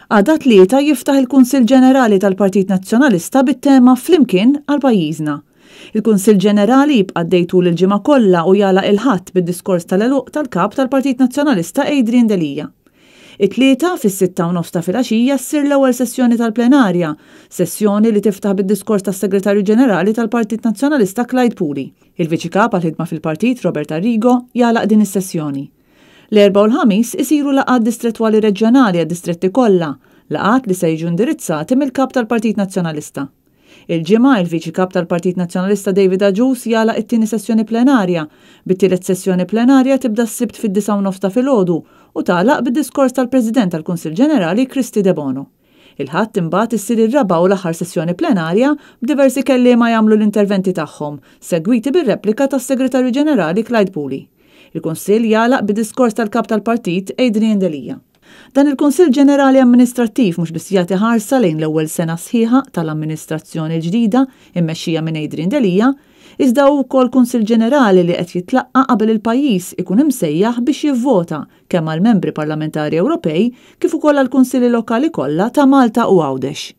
Għada t-Tlieta jiftaħ il-Kunsill Ġenerali tal-Partit Nazzjonalista bit-tema Flimkien għal Pajjiżna. Il-Kunsill Ġenerali jibqa' għaddej tul il-ġimgħa kollha u jagħlaq il-Ħadd bid-diskors tal-għeluq tal-Kap tal-Partit Nazzjonalista Adrian Delia. It-Tlieta, fis-6:30 ta' filgħaxija ssir l-ewwel sessjoni tal-plenarja, sessjoni li tiftaħ bid-diskors tas-Segretarju Ġenerali tal-Partit Nazzjonalista Clyde Puli. Il-Viċi Kap għall-Ħidma fil-Partit Robert Arrigo jagħlaq din is-sessjoni. L-Erbgħa u l-Ħamis isiru laqgħat distrettwali reġjonali għad-distretti kollha, laqgħat li se jiġu indirizzati mill-Kap tal-Partit Nazzjonalista. Il-Ġimgħa, il-Viċi Kap tal-Partit Nazzjonalista David Agius jagħlaq it-tieni sessjoni plenarja, bit-tielet sessjoni plenarja tibda s-Sibt fid-disgħa u nofs ta' filgħodu u tagħlaq bid-diskors tal-President tal-Kunsill Ġenerali Kristy Debono. Il-Ħadd imbagħad issir ir-raba' u l-aħħar sessjoni plenarja b'diversi kelliema jagħmlu l-interventi tagħhom, segwiti bir-replika tas-Segretarju Ġenerali Clyde Puli. Il-Kunsill jagħlaq bid-diskors tal-Kap tal-Partit Adrian Delia. Dan il-Kunsill Ġenerali Amministrattiv mhux biss jagħti ħarsa lejn l-ewwel sena sħiħa tal-amministrazzjoni l-ġdida mmexxija minn Adrian Delia, iżda hu wkoll Kunsill Ġenerali li qed jitlaqqa' qabel il-pajjiż ikun imsejjaħ biex jivvota kemm għall-Membri Parlamentari Ewropej kif ukoll għall-Kunsilli Lokali kollha ta' Malta u Għawdex.